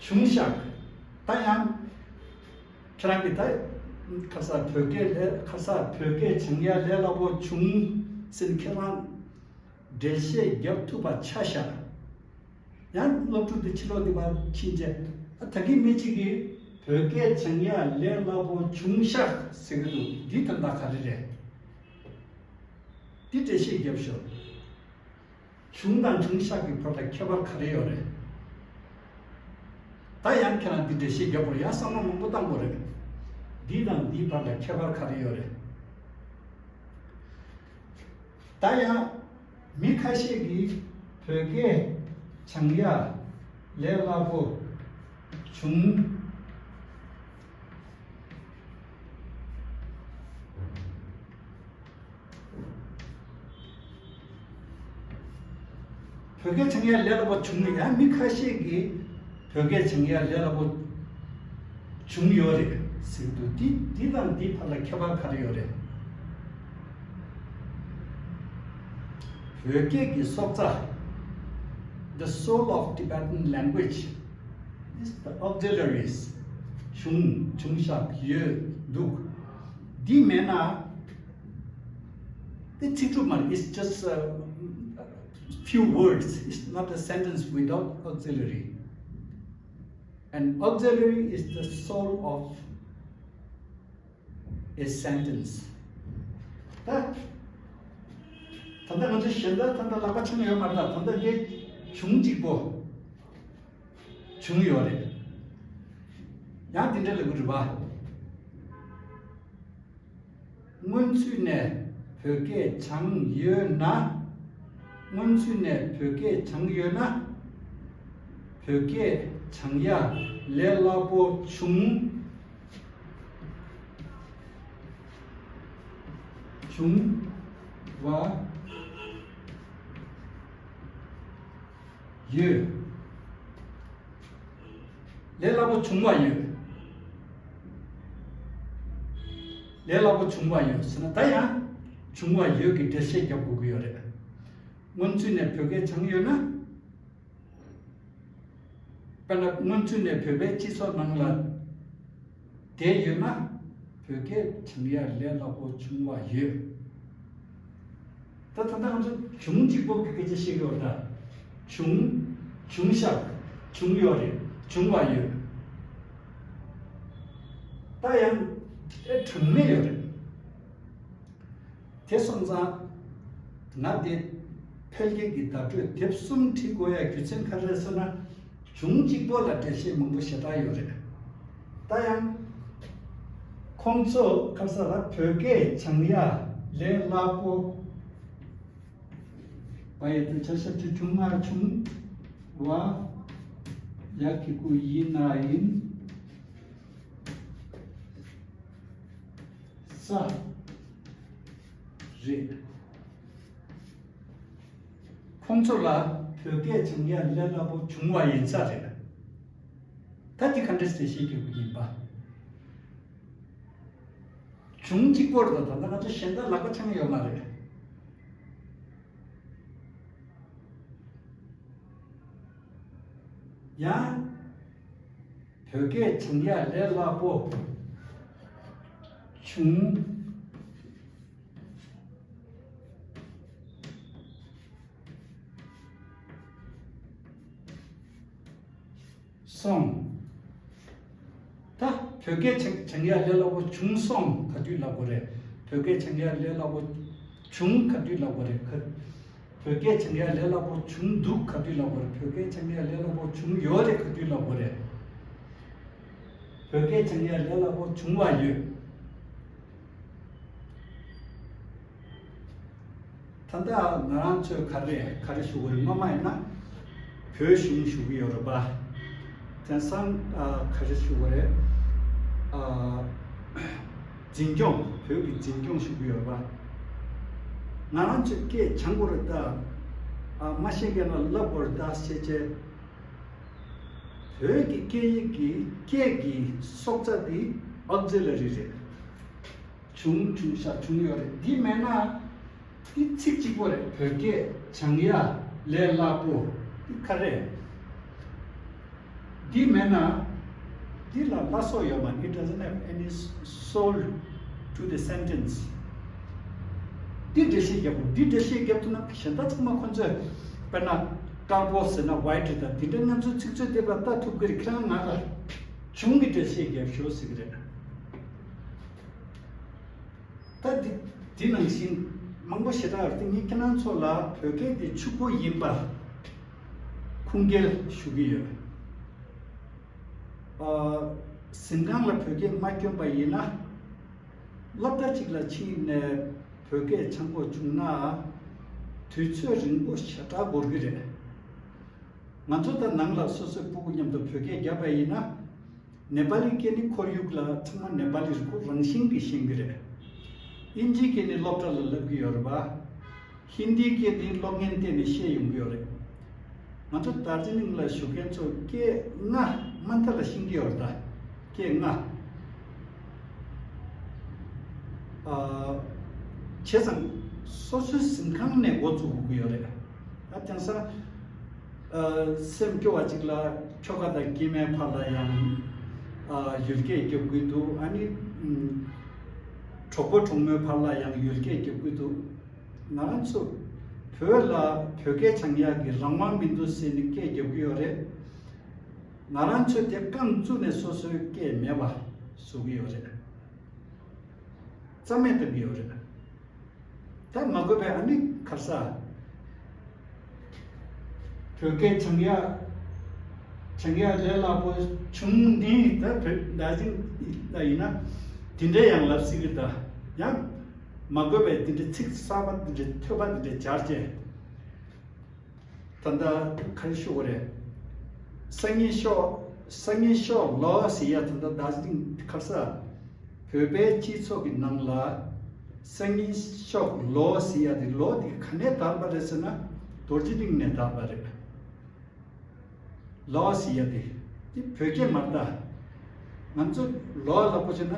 བྱུང་ཤག། ད་ཡང་ཁྱེད་རང་གིས་ད་ཁ་ས་བོད་སྐད་ལས་ཁ་ས་བོད་སྐད་སྦྱང་ཡ་ལས་སླ་པོ་བྱུང་ཟེར་ནས་ཁྱེད་རང་འགྲེལ་བཤད་རྒྱབ་ཐུབ་པ་ཆ་བཞག། ཡང་སློབ་ཕྲུག་དེ་ཕྱི་ལོགས་དེ་བར་ཕྱིན་རྗེས་ཨ་ད་གིན་མི་གཅིག་གིས་བོད་སྐད་སྦྱང་ཡ་ལས་སླ་པོ་བྱུང་ཤག་ཟེར་གི་འདུག། འདི་དོན་དག་ག་རེ་རེད། འདི་འགྲེལ་བཤད་རྒྱབ་ཤོག། བྱུང་དང་བྱུང་ཤག་གི་བར་ལ་ཁྱད་པར་ག་རེ་ཡོད་རེད། ད་ཡང་ཁྱེད་རང་འདི་འགྲེལ་བཤད་རྒྱབ་དགོས་རེད། ཡང་བསམ་བློ་མང་པོ་བཏང་དགོས་རེད། འདི་དང་འདིའི་བར་ལ་ཁྱད་པར་ག་རེ་ཡོད་རེད། ད་ཡང་མི་ཁ་ཤས་ཀྱིས་བོད་སྐད་སྦྱང་ཡ་ལས་སླ་པོ་བྱུང་། བོད་སྐད་སྦྱང་ཡ་ལས་སླ་པོ་བྱུང་ནས་ཡང་མི་ཁ་ཤས་ཀྱིས་བོད་སྐད་སྦྱང་ཡ་ལས་སླ་པོ་བྱུང་ཡོད་རེད་ཟེར་གྱི་འདུག། འདི་འདི་དང་འདིའི་བར་ལ་ཁྱད་པར་ག་རེ་ཡོད་རེད། བོད་སྐད་ཀྱི་སྲོག་རྩ། The soul of Tibetan language is the auxiliaries. བྱུང་། བྱུང་ཤག། ཡོད། འདུག། འདི་མེད་ན། དེ་ཚིག་གྲུབ་མ་རེད། It's just a few words. It's not a sentence without auxiliary. An auxiliary is the soul of a sentence. ད་ད་ལྟ་ང་ཚོ་གཞན་དག་ད་ལྟ་ལག་པ་འཆང་ཡོད་མ་རེད་ད། ད་ལྟ་འདི་བྱུང་གཅིག་པོ་བྱུང་ཡོད་རེད། ཡང་འདི་འདྲ་ལབ་གི་རེད་པ། སྔོན་ཚུད་ནས་བོད་སྐད་སྦྱངས་ཡོད་ན། སྔོན་ཚུད་ནས་བོད་སྐད་སྦྱངས་ཡོད་ན། བོད་སྐད་སྦྱང་ཡ་ལས་སླ་པོ་བྱུང་། བྱུང་བ། ཡོད། ལས་སླ་པོ་བྱུང་བ་ཡོད། ལས་སླ་པོ་བྱུང་བ་ཡོད་ཟེར་ན་ད་ཡང་བྱུང་བ་ཡོད་ཀྱི་འགྲེལ་བཤད་རྒྱབ་དགོས་ཀྱི་ཡོད་རེད། སྔོན་ཚུད་ནས་བོད་སྐད་སྦྱངས་ཡོད་ན། དཔེར་ན་སྔོན་ཚུད་ནས་བོད་པའི་སྤྱི་ཚོགས་ནང་ལ་བསྡད་ཡོད་ན་བོད་སྐད་སྦྱང་ཡ་ལས་སླ་པོ་བྱུང་བ་ཡོད། ད་ད་ལྟ་ང་ཚོ་བྱུང་གཅིག་པོ་གི་སྐད་ཆ་བཤད་ཀྱི་ཡོད་ད། བྱུང་། བྱུང་ཤག་བྱུང་ཡོད་རེད། བྱུང་བ་ཡོད། ད་ཡང་དེ་གྲངས་མེད་ཡོད་རེད། དེ་སོང་ཙང་ང་དེ་འཕེལ་རྒྱས་ཀྱི་བརྡ་སྤྲོད་དེབ་གསུམ་བྲིས་དགོས་ཡ་རྒྱུ་མཚན་ག་རེ་རེད་ཟེར་ན། བྱུང་གཅིག་པོ་ལ་འགྲེལ་བཤད་མང་པོ་ཞེ་དྲག་ཡོད་རེད། ད་ཡང་ཁོང་ཚོ་ཁ་ས་ལ་བོད་སྐད་སྦྱང་ཡ་ལས་སླ་པོ་བ་ཡི་དུ་ཆ་ཤ་དུ་བྱུང་མ་བྱུང་བ་ཡ་གི་གུ་ཡིན་ན་ཡིན། ས་རེད། ཁོང་ཚོ་ལ་བོད་སྐད་སྦྱང་ཡ་ལས་སླ་པོ་བྱུང་བ་ཡིན་ས་རེད། ད་འདི་ག་འདྲ་ཞིག་ཤེས་དགོས་ཀྱི་ཡིན་པ། བྱུང་གཅིག་པོར་ད་ད་ལྟ་ང་ཚོ་གཞན་དག་ལག་པ་འཆང་ཡོད་མ་རེད། ཡང་། བོད་སྐད་སྦྱང་ཡ་ལས་སླ་པོ་བྱུང་སོང་། ད་བོད་སྐད་སྦྱང་སྦྱང་ཡ་ལས་སླ་པོ་བྱུང་སོང་ག་དུས་ལབ་དགོས་རེད། བོད་སྐད་སྦྱང་ཡ་ལས་སླ་པོ་བྱུང་ག་དུས་ལབ་དགོས་རེད། ག་བོད་སྐད་སྦྱང་ཡ་ལས་སླ་པོ་བྱུང་འདུག་ག་དུས་ལབ་དགོས་རེད། བོད་སྐད་སྦྱང་ཡ་ལས་སླ་པོ་བྱུང་ཡོད་རེད་ག་དུས་ལབ་དགོས་རེད། བོད་སྐད་སྦྱང་ཡ་ལས་སླ་པོ་བྱུང་བ་ཡོད། ད་ལྟ་ང་རང་ཚོས་ག་རེ་ག་རེ་ཞུ་དགོས་རེད། སྔོན་མ་ཡིན་ན་བོད་གཞུང་ཞུ་གི་ཡོད་རེད་པ། དེང་སང་ཨ་ག་རེ་ཞུ་དགོས་རེད། ཨ་འཛིན་སྐྱོང་། བོད་ཀྱི་འཛིན་སྐྱོང་ཞུ་གི་ཡོད་རེད་པ། ང་རང་ཚོས་སྐད་སྦྱང་དགོས་རེད་ད། ཨ་མ་ཤེས་མཁན་ལ་བསླབ་དགོས་རེད་ད་ཟེར་བྱས། བོད་ཀྱི་སྐད་ཡིག་གི་སྐད་ཀྱི་སྲོག་རྩ་དེ་ཨོག་ཛི་ལ་རི་རེད། བྱུང་བྱུང་ཤག་བྱུང་ཡོད་རེད། འདི་མེད་ན་འདི་ཚིག་གཅིག་པོ་རེད། བོད་སྐད་སྦྱང་ཡ་ལས་སླ་པོ་འདི་ག་རེད། འདི་མེད་ན་འདི་ལ་ལྷ་སོགས་ཡོད་མ། It doesn't have any soul to the sentence. འདི་འགྲེལ་བཤད་རྒྱབ་དགོས། འདི་འགྲེལ་བཤད་རྒྱབ་ཐུབ་ན་གཞན་དག་ཚང་མ་ཁོ་ཚོས་དཔེར་ན་དཀར་པོ་ཟེར་ན་ཝའི་ཊི་དང་འདི་འདྲ་ང་ཚོའི་ཚིག་མཛོད་དེ་ལ་ལྟ་ཐུབ་ཀྱི་རེད། ཁྱེད་རང་ང་ལ་བྱུང་གི་འགྲེལ་བཤད་རྒྱབ་ཤོག་ཟེར་གྱི་རེད། ད་འདི་འདི་ནང་བཞིན་མང་པོ་ཞེ་དྲག་ཡོད་རེད། ངས་ཁྱེད་རང་ཚོ་ལ་བོད་སྐད་འདི་ཕྱུག་པོ་ཡིན་པ་ཁུངས་སྐྱེལ་ཞུ་གི་ཡོད། ཨ་གཟིམ་ཁང་ལ་བོད་སྐད་མ་སྐྱོན་པ་ཡིན་ན། སློབ་གྲྭ་གཅིག་ལ་ཕྱིན་ནས་བོད་སྐད་སྦྱང་དགོས་བྱུང་ན་དུས་ཚོད་རིང་པོ་ཞེ་དྲག་འགོར་གི་རེད། ང་ཚོ་ད་ནང་ལ་སོ་སོའི་སྤུ་གུ་མཉམ་དུ་བོད་སྐད་བརྒྱབ་པ་ཡིན་ན། ནེ་པ་ལི་སྐད་ནི་ཁོར་ཡུག་ལ་ཚང་མ་ནེ་པ་ལི་རུ་ཁོ་རང་བཞིན་གྱིས་ཤེས་ཀྱི་རེད། དབྱིན་ཇིའི་སྐད་ནི་སློབ་གྲྭ་ལ་བསླབ་ཀྱི་ཡོད་རེད་པ། ཧིན་དིའི་སྐད་ནི་གློག་བརྙན་བལྟས་ནས་ཤེས་ཡོང་གི་ཡོད་རེད། ང་ཚོ་དར་ཇི་ལིང་ལ་བཞུགས་མཁན་ཚོ་སྐད་ལྔ་མ་མཐའ་ལ་ཤེས་ཀྱི་ཡོད་རེད་ད། སྐད་ལྔ། ཨ། བྱས་ཙང་སོ་སོའི་གཟིམ་ཁང་ནས་འགོ་བཙུགས་དགོས་ཀྱི་ཡོད་རེད། ཨ་དེང་སང་ཨ་སེམས་སྐྱོ་བ་ཅིག་ལ་ཁྱོ་ག་དང་སྐྱེ་དམན་བར་ལ་ཡང་ཨ་ཡུལ་སྐད་རྒྱབ་དགོས་འདུག་ཨ་ནི་ཨུམ་གྲོགས་པོ་གྲོགས་མོའི་བར་ལ་ཡང་ཡུལ་སྐད་རྒྱབ་དགོས་འདུག་ང་རང་ཚོ་བོད་ལ་བོད་སྐད་སྦྱང་ཡག་གི་རང་དབང་མི་འདུག་ཟེར་ནས་སྐད་རྒྱབ་ཀྱི་ཡོད་རེད། ང་རང་ཚོས་དེ་རྐང་བཙུགས་ནས་སོ་སོའི་སྐད་མེད་པ་བཟོ་གི་ཡོད་རེད། རྩ་མེད་བཏང་གི་ཡོད་རེད། ད་མ་དགོས་པའི་ཨ་ནི་ཁ་ས་བོད་སྐད་སྦྱང་ཡ་སྦྱང་ཡ་ལས་སླ་པོ་བྱུང་ནི་ད་བོད་ད་ཅིང་ད་ཡིན་ན་དེ་འདྲའི་ཡང་ལབ་སྲིད་གི། ད་ཡང་མ་དགོས་པའི་དེ་འདྲའི་ཚིག་གསར་པ་དེ་འདྲའི་ཐོས་པ་དེ་འདྲའི་སྦྱར་བྱས། ད་ལྟ་ག་རེ་ཞུ་དགོས་རེད། སང་ཉིན་ཤོག་སང་ཉིན་ཤོག་ལོ་ཟེར་ཡ་ད་ལྟ་དར་ཇི་ལིང་ཁ་ས་བོད་པའི་སྤྱི་ཚོགས་ཀྱི་ནང་ལ་སང་ཉིན་ཤོག་ལོ་ཟེར་ཡ་དེ་ལོ་དེ་ག་ནས་དར་བ་རེད་ཟེར་ན་རྡོ་རྗེ་གླིང་ནས་དར་བ་རེད། ལོ་ཟེར་ཡ་དེ། དེ་བོད་སྐད་མ་རེད་ད། ང་ཚོ་ལོ་ལབ་པ་བྱས་ན་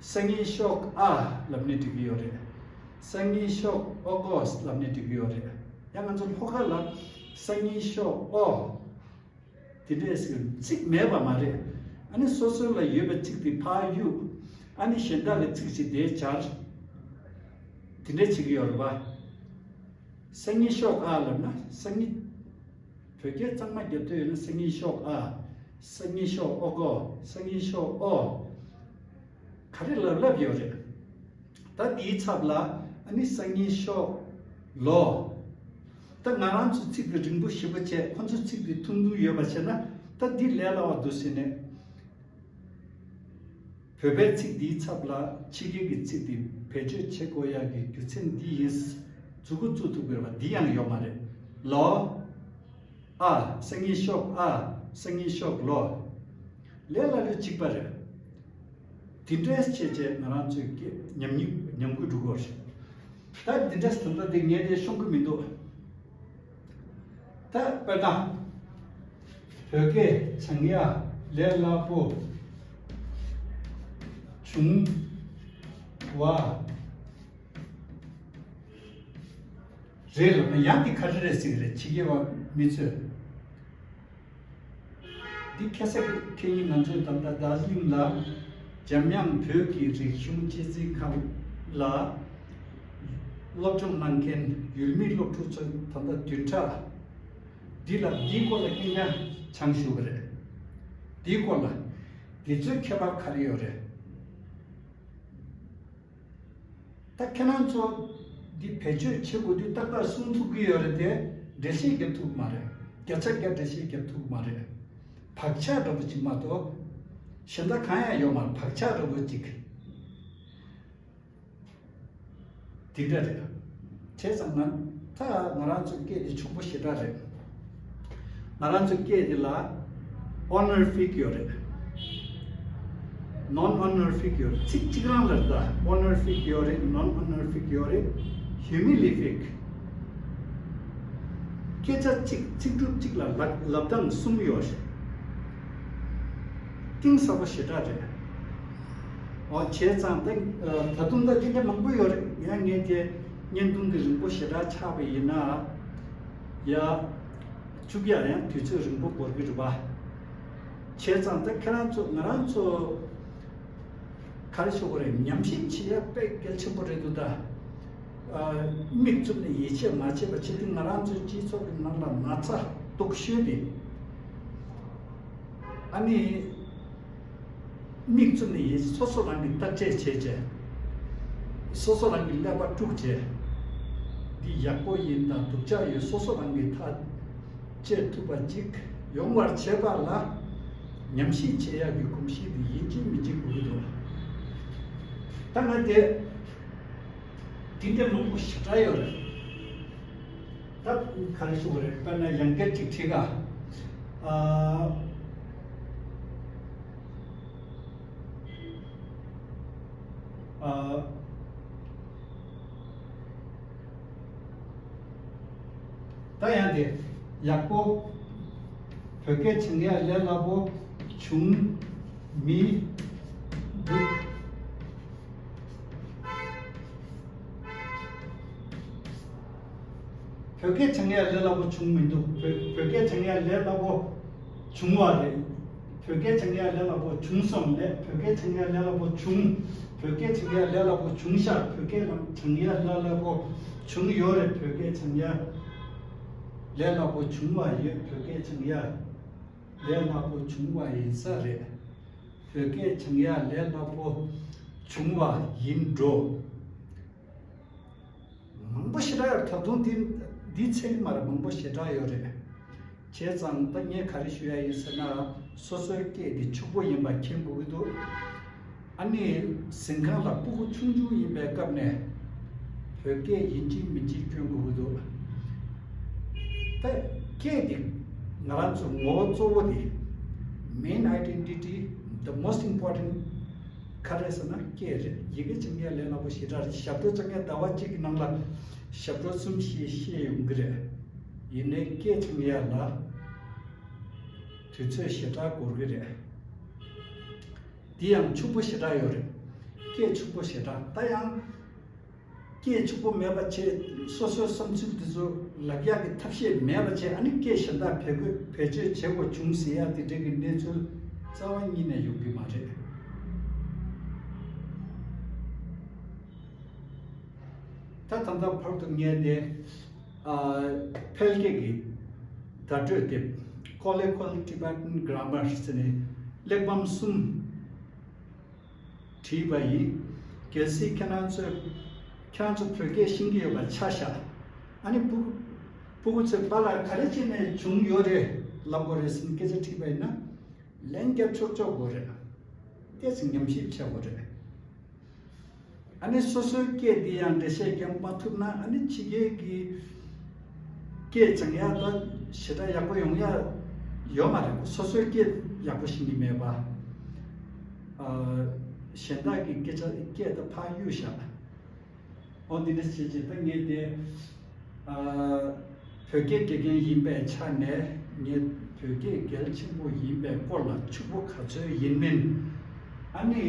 སང་ཉིན་ཤོག་ཨ་ལབ་ནས་འགྲིག་གི་ཡོད་རེད། སང་ཉིན་ཤོག་ཨོ་གོ་ལབ་ནས་འགྲིག་གི་ཡོད་རེད། ཡང་ང་ཚོ་ལྷོ་ཁ་ལ་སང་ཉིན་ཤོག་ཨོ། དེ་འདྲས་ཟེར་ཚིག་མེད་པ་མ་རེད། ཨ་ནི་སོ་སོ་ལ་ཡོད་པའི་ཚིག་དེ་ཕར་གཡུག་ཨ་ནི་གཞན་དག་གི་ཚིག་ཅིག་དེ་སྦྱར། དེ་འདྲས་བྱེད་ཀྱི་ཡོད་རེད་པ། སང་ཉིན་ཤོག་ཨ་ལབ་ན་སང་ཉིན། བོད་སྐད་གཙང་མ་རྒྱབ་འདོད་ཡོད་ན་སང་ཉིན་ཤོག་ཨ། སང་ཉིན་ཤོག་ཨོ་གོ། སང་ཉིན་ཤོག་ཨོ། ག་རེ་ལབ་ལབ་ཡོད་རེད། ད་དེའི་ཚབ་ལ་ཨ་ནི་སང་ཉིན་ཤོག་ལོ། ད་ང་རང་ཚོ་ཚིག་དེ་རིང་པོ་ཞེ་པོ་བྱས་ཁོ་ཚོ་ཚིག་དེ་ཐུང་ཐུང་ཡོད་པ་བྱས་ན་ད་འདི་ལས་སླ་བ་འདུག་ཟེར་ནས། བོད་པའི་ཚིག་འདིའི་ཚབ་ལ་ཕྱི་རྒྱལ་གྱི་ཚིག་འདི་བེད་སྤྱོད་བྱེད་དགོས་ཡག་གི་རྒྱུ་མཚན་འདི་ཡིན། མཛུབ་གུ་བཙུགས་ཐུབ་དགོས་པ་འདི་ཡང་ཡོད་མ་རེད། ལོ། ཨ། སང་ཉིན་ཤོག་ཨ། སང་ཉིན་ཤོག་ལོ། ལས་སླ་ལོས་གཅིག་པ་རེད། དེ་འདྲས་བྱས་བྱས་ང་རང་ཚོའི་སྐད་ཉམས་ཉིབ་ཉམས་རྒུད་འགྲོ་གི་རེད། ད་འདི་འདྲ་ཟེར་ད་འདི་ངས་དེ་ཤོང་གི་མི་འདུག་ད་དཔེར་ན། བོད་སྐད་སྦྱང་ཡ་ལས་སླ་པོ་བྱུང་བ་རེད་ལབ་ན་ཡང་འདི་ག་རེ་རེད་ཟེར་གི་རེད་ཕྱི་རྒྱལ་བ་མི་ཚོས། འདི་ཁ་སང་གི་ཁེ་ཉིན་ང་ཚོས་ད་ལྟ་དར་ཇི་ལིང་ལ་འཇམ་དབྱངས་བོད་ཀྱི་རིག་གཞུང་སྤྱི་འཛིན་ཁང་ལ་སློབ་སྦྱོང་གནང་མཁན་ཡུལ་མི་སློབ་ཕྲུག་ཚོ་ད་ལྟ་བདུན་ཕྲག་འདི་ལ་འདིའི་སྐོར་ལ་སྐད་ཆ་སྦྱང་ཞུ་གི་རེད། འདིའི་སྐོར་ལ་འདི་ཚོའི་ཁྱད་པར་ག་རེ་ཡོད་རེད། ད་ཁྱེད་རང་ཚོ་འདི་བེད་སྤྱོད་བྱེད་དགོས་དུས་ཏག་ཏག་གསུང་ཐུབ་ཀྱི་ཡོད་རེད་དེ། འགྲེལ་བཤད་རྒྱབ་ཐུབ་ཀྱི་མ་རེད། བརྒྱ་ཆ་བརྒྱ་འགྲེལ་བཤད་རྒྱབ་ཐུབ་ཀྱི་མ་རེད། བག་ཆགས་འདྲ་པོ་ཅིག་མ་གཏོགས། གཞན་དག་གང་ཡང་ཡོད་མ་རེད། བག་ཆགས་འདྲ་པོ་ཅིག་འདི་འདྲ་རེད། བྱས་ཙང་ང་ད་ང་རང་ཚོའི་སྐད་འདི་ཕྱུག་པོ་ཞེ་དྲག་རེད། ང་རང་ཚོའི་སྐད་འདི་ལ་ཨོ་ནར་ཕིག་ཡོད་རེད། ནོན་ཨོ་ནར་ཕིག་ཡོད་རེད། ཚིག་གཅིག་རང་ལ་ད་ཨོ་ནར་ཕིག་ཡོད་རེད། ནོན་ཨོ་ནར་ཕིག་ཡོད་རེད། ཧིའུ་མི་ལི་ཕིག་སྐད་ཆ་གཅིག་ཚིག་གྲུབ་གཅིག་ལ་ལབ་ལབ་སྟངས་གསུམ་ཡོད་རེད། གཏིང་ཟབ་པོ་ཞེ་དྲག་རེད། འོ་བྱས་ཙང་ད་ད་དུང་ད་དེ་འདྲ་མང་པོ་ཡོད་རེད། ཡང་ངས་དེ་བརྙན་ཐུང་འདི་རིང་པོ་ཞེ་དྲག་ཆགས་པ་ཡིན་ན་ཡ། བཅུག་ཡ་ཡང་དུས་ཚོད་རིང་པོ་འགོར་གི་རེད་པ། བྱས་ཙང་ད་ཁྱེད་རང་ཚོ་ང་རང་ཚོ་ག་རེ་ཞུ་དགོས་རེད། ཉམས་ཞིབ་བྱེད་ཡ་དཔེ་གལ་ཆེན་པོ་རེད་འདུག་ད། ཨ། མིག་བཙུམ་ནས་ཡིད་ཆེས་མ་བྱེད་པ་བྱེད་དུས་ང་རང་ཚོའི་སྤྱི་ཚོགས་ཀྱི་ནང་ལ་ན་ཚ་སྡུག་ཤོས་དེ། ཨ་ནི། མིག་བཙུམ་ནས་ཡིན། སོ་སོ་རང་གིས་བརྟག་དཔྱད་བྱས་རྗེས། སོ་སོ་རང་གིས་ཀླད་པ་དཀྲུགས་རྗེས། འདི་ཡག་པོ་ཡིན་དང་སྡུག་ཅག་ཡོད་སོ་སོ་རང་གིས་ཐག་བཅད་ཐུབ་པ་ཅིག་ཡོང་བར་བྱེད་པ་ལ། ཉམས་ཞིབ་བྱེད་ཡག་གི་གོམས་གཤིས་འདི་ཡིན་གཅིག་མིན་གཅིག་དགོས་ཀྱི་འདུག་ད་ང་དེ། དེ་འདྲ་མང་པོ་ཞེ་དྲག་ཡོད་རེད། ད་ག་རེ་ཞུ་དགོས་རེད། དཔེར་ན་ཡང་བསྐྱར་ཅིག་བྲིས་ག་ཨ། ཨ། ད་ཡང་དེ་ཡག་པོ། བོད་སྐད་སྦྱང་ཡ་ལས་སླ་པོ་བྱུང་མི་འདུག་བོད་སྐད་སྦྱང་ཡ་ལས་སླ་པོ་བྱུང་མི་འདུག་བོད་བོད་སྐད་སྦྱང་ཡ་ལས་སླ་པོ་བྱུང་བ་རེད། བོད་སྐད་སྦྱང་ཡ་ལས་སླ་པོ་བྱུང་སོང་ལས། བོད་སྐད་སྦྱང་ཡ་ལས་སླ་པོ་བྱུང་། བོད་སྐད་སྦྱང་ཡ་ལས་སླ་པོ་བྱུང་ཤག་བོད་སྐད་སྦྱང་ཡ་ལས་སླ་པོ་བྱུང་ཡོད་རེད། བོད་སྐད་སྦྱང་ཡ་ལས་སླ་པོ་བྱུང་བ་ཡོད། བོད་སྐད་སྦྱང་ཡ་ལས་སླ་པོ་བྱུང་བ་ཡིན་ས་རེད། བོད་སྐད་སྦྱང་ཡ་ལས་སླ་པོ་བྱུང་བ་ཡིན་འགྲོ། མང་པོ་ཞེ་དྲག་ཡོད། ད་དུང་འདི་འདི་ཚད་མ་རེད། མང་པོ་ཞེ་དྲག་ཡོད་རེད། བྱས་ཙང་ད་ངས་ག་རེ་ཞུ་ཡ་ཡིན་ཟེར་ན། སོ་སོའི་སྐད་འདི་ཕྱུག་པོ་ཡིན་པ་མཁྱེན་དགོས་ཀྱི་འདུག་ཨ་ནི་གཟིམ་ཁང་ལ་སྤུ་གུ་ཆུང་ཆུང་ཡིན་པའི་སྐབས་ནས་བོད་སྐད་ཡིན་གཅིག་མིན་གཅིག་སྐྱོན་དགོས་ཀྱི་འདུག་ད་སྐད་འདི་ང་རང་ཚོ་ངོ་བོ་གཙོ་བོ་འདི། Main identity, the most important ག་རེ་ཟེར་ན་སྐད་རེད། ཡི་གེ་སྦྱང་ཡ་ལས་སླ་པོ་ཞེ་དྲག་རེད། ཞབས་བྲོ་སྦྱང་ཡ་ཟླ་བ་གཅིག་གི་ནང་ལ་ཞབས་བྲོ་གསུམ་བཞི་ཤེས་ཡོང་གི་རེད། ཡིན་ནའི་སྐད་སྦྱང་ཡ་ལ་ དུས་ཚོད་ཞེ་དྲག་འགོར་གི་རེད། འདི་ཡང་ཕྱུག་པོ་ཞེ་དྲག་ཡོད་རེད། སྐད་ཕྱུག་པོ་ཞེ་དྲག་ད་ཡང་སྐད་ཕྱུག་པོ་མེད་པ་བྱས། སོ་སོའི་བསམ་ཚུལ་འདི་ཚོ་ལབ་ཡག་གི་ཐབས་ཤེས་མེད་པ་བྱས། ཨ་ནི་སྐད་གཞན་དག་བེད་སྤྱོད་བེད་སྤྱོད་བྱེད་དགོས་བྱུང་ཟེར་ཡག་དེ་འདྲ་གི་གནས་ཚུལ་རྩ་བ་ཉིད་ནས་ཡོང་གི་མ་རེད། ད་ད་ལྟ་བར་དུ་ངས་དེ་ཨ་ཕལ་སྐད་ཀྱི་བརྡ་སྤྲོད་དེབ། Colloquial Tibetan Grammar ཟེར་ནས་གླེགས་བམ་གསུམ་བྲིས་པ་ཡིན། གལ་སྲིད་ཁྱེད་རང་ཚོས་ཁྱེད་རང་ཚོ་བོད་སྐད་ཤེས་ཀྱི་ཡོད་པ་ཆ་བཞག་ཨ་ནི་སྤུ་སྤུ་གུ་ཚོས་པཱ་ལགས་ག་རེ་བྱས་ནས་བྱུང་ཡོད་རེད་ལབ་དགོས་རེད་ཟེར་ནས་སྐད་ཆ་དྲིས་པ་ཡིན་ན། ལན་རྒྱབ་ཆོག་ཆོག་དགོས་རེད། ཏོག་ཙམ་ཉམས་ཞིབ་བྱེད་དགོས་རེད། ཨ་ནི་སོ་སོའི་སྐད་འདི་ཡང་འགྲེལ་བཤད་རྒྱག་མ་ཐུབ་ན། ཨ་ནི་ཕྱི་རྒྱལ་གྱི་སྐད་སྦྱང་ཡག་ད་ཞེ་དྲག་ཡག་པོ་ཡོང་ཡག་ཡོད་མ་རེད། སོ་སོའི་སྐད་ཡག་པོ་ཤེས་ཀྱི་མེད་པ། ཨ་གཞན་དག་གི་སྐད་ཆ་སྐད་ད་ཕར་གཡུག་བཞག་འོ་འདི་འདྲ་བྱས་བྱས་ད་ངས་དེ་ཨ་བོད་སྐད་དགེ་རྒན་ཡིན་པའི་ཆ་ནས། ངས་བོད་སྐད་གལ་ཆེན་པོ་ཡིན་པའི་སྐོར་ལ་ཕྱུག་པོ་ག་ཚོད་ཡིན་མིན། ཨ་ནི་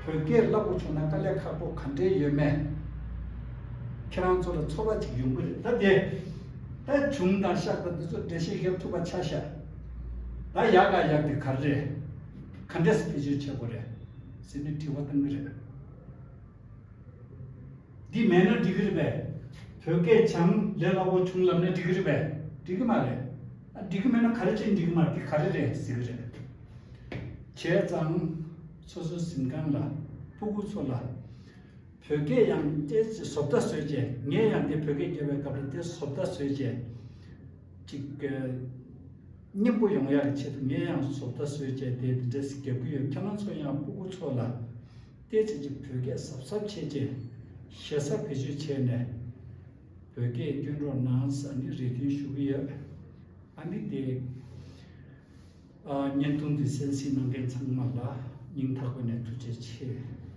བོད་སྐད་བསླབ་དགོས་བྱུང་ན་དཀའ་ལས་ཁག་པོ་ག་འདྲས་ཡོད་མེད་ཁྱེད་རང་ཚོ་ལ་ཚོར་བ་ཅིག་ཡོང་གི་རེད། ད་དེ་ད་བྱུང་དང་བཞག་དང་འདི་ཚོ་འགྲེལ་བཤད་རྒྱབ་ཐུབ་པ་ཆ་བཞག་ད་ཡག་ག་ཡག་དེ་ག་རེ་རེད། ག་འདྲས་སེ་བེད་སྤྱོད་བྱེད་དགོས་རེད་ཟེར་ནས་དྲི་བ་བཏང་གི་རེད། འདི་མེད་ན་འགྲིག་གི་རེད་པས། བོད་སྐད་སྦྱང་ལས་སླ་པོ་བྱུང་ལབ་ན་འགྲིག་གི་རེད་པས། འགྲིག་གི་མ་རེད། ཨ་འགྲིག་གི་མེད་ན་ག་རེ་བྱས་འགྲིག་གི་མ་རེད། འདི་ག་རེ་རེད་ཟེར་གི་རེད། བྱས་ཙང་སོ་སོའི་གཟིམ་ཁང་ལ་སྤུ་གུ་ཚོ་ལ་བོད་སྐད་ཡང་དེ་བཟོ་ལྟ་བཟོས་བྱས། ངས་ཡང་དེ་བོད་སྐད་རྒྱབ་པའི་སྐབས་ལ་དེ་བཟོ་ལྟ་བཟོས་བྱས་ཅིག་སྙན་པོ་ཡོང་ཡག་ཆེད་དུ་ངས་ཡང་བཟོ་ལྟ་བཟོས་བྱས་དེ་འདྲས་རྒྱབ་ཀྱི་ཡོད། ཁྱེད་རང་ཚོ་ཡང་སྤུ་གུ་ཚོ་ལ་ཏོག་ཙམ་ཅིག་བོད་སྐད་གཟབ་གཟབ་བྱས་བྱས་ཞེ་ས་བེད་སྤྱོད་བྱས་ནས་བོད་སྐད་སྐྱོན་རོགས་གནང་ཟེར་ནས་རེ་འདུན་ཞུ་གི་ཡོད། ཨ་ནི་དེ་ཨ་བརྙན་ཐུང་འདི་གསན་གཟིགས་གནང་མཁན་ཚང་མ་ལ་སྙིང་ཐག་པ་ནས་ཐུགས་རྗེ་ཆེ།